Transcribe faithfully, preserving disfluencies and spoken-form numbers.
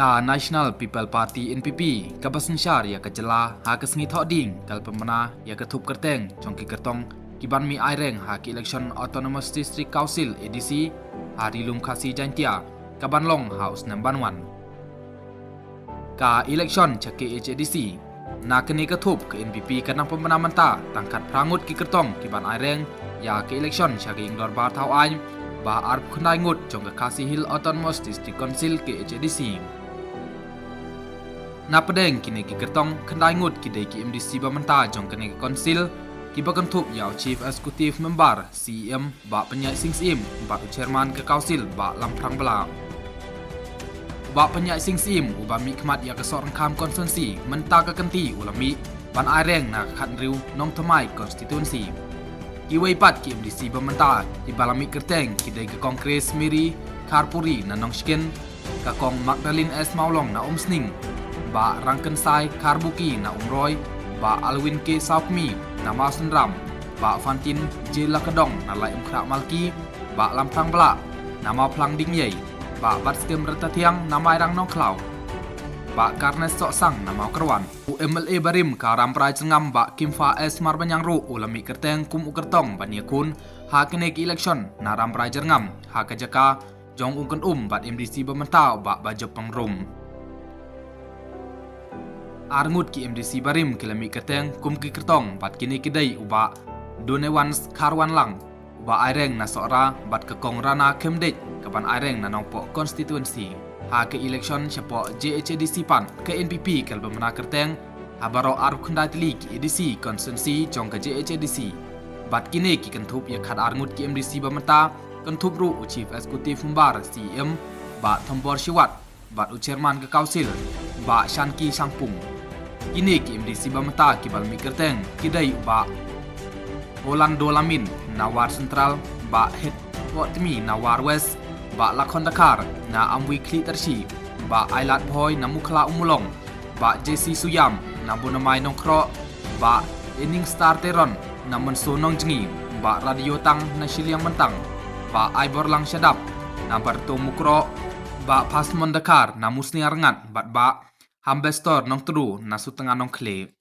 Ka National People Party, N P P, kaba synshar ïa ka jylla ha ka sngi Thohdieng, ka la pynbna ïa ka thup kyrteng jong ki kyrtong kiban mih aireng ha ka election Autonomous District Council, A D C, ha Ri Lum Khasi Jaintia, kaban long ha u snem ban wan. Ka election sha K H A D C. Na kane ka thup, ka N P P ka nang pynbna mynta tang khatphra ngut ki kyrtong kiban aireng ïa ka election sha ka Ïingdorbar Thawaiñ ba arphew khyndai ngut jong ka Khasi Hills Autonomous District Council, K H A D C. Na pdeng kine ki kyrtong, khyndai ngut ki dei ki M D C ba mynta jong kane ka council, kiba kynthup ïa u Chief Executive Member, C E M, Bah Pynïaid Sing Syiem, bad u Chairman ka Council, Bah Lamphrang Blah. Bah Pynïaid Sing Syiem, uba mihkhmat ïa ka Sohryngkham Constituency, mynta ka kynti u la mih ban aireng na ka khathynriew Nongthymmai Constituency. Kiwei pat ki M D C ba mynta kiba la mih kyrteng ki dei ka Kong Grace Mary Kharpuri na Nongshken, ka Kong Magdalene S Mawlong na Umsning, Bah Rangkynsai Kharbuki na Umroi, Bah Alwyn K Sawkmie na Mawsynram, Bah Fantin J Lakadong na Laitumkhrah Malki, Bah Lamphrang Blah na Mawphlang Diengiei, Bah Batskhem Rytathiang na Mairang Nongkhlaw, Bah Carnes Sohsang na Mawkyrwat. U M L A barim ka Rambrai Jyrngam, Bah Kimfa S Marbaniang ruh u la mih kyrteng kum u kyrtong ban ïakhun ha kane ka election na Rambrai Jyrngam, ha ka jaka jong u kynum bad M D C ba mynta, Bah Bajop Pynrung. Ar ngut ki M D C barim ki la mih kyrteng kum ki kyrtong bad kine ki dei u Bah Donewans Kharwanlang, uba aireng na Sohra, bad ka Kong Rana Khymdeit kaban aireng na Nongpoh Constituency. Ha ka election shapoh J H A D C pat, ka N P P ka la pynbna kyrteng ha baroh arphew khyndai tylli ki A D C constituency jong ka J H A D C. Bad kine ki kynthup ïa khatar ngut ki M D C ba mynta, kynthup ruh u Chief Executive Member, C E M, Bah Thombor Shiwat, bad u Chairman ka Council, Bah Shanki Shangpung. Kine ki M D C ba mynta kiba la mih kyrteng ki dei u Bah Orlando Lamin na War Central, Bah Hetpohtmi na War West, Bah Lakhon Dkhar na Amwi Khlieh Tyrshi, Bah Ailad Bhoi na Mukhla Ummulong, Bah J C Suiam na Bunamai Nongkroh, Bah Eningstar Teron na Mynso Nongjngi, Bah Radiotang na Shilliang Myntang, Bah Aiborlang Shadap na Barto Mukroh, Bah Phasmon Dkhar na Musniang Rngat, bad Bah Hambestor Nongtdu na Sutnga Nongkhlieh.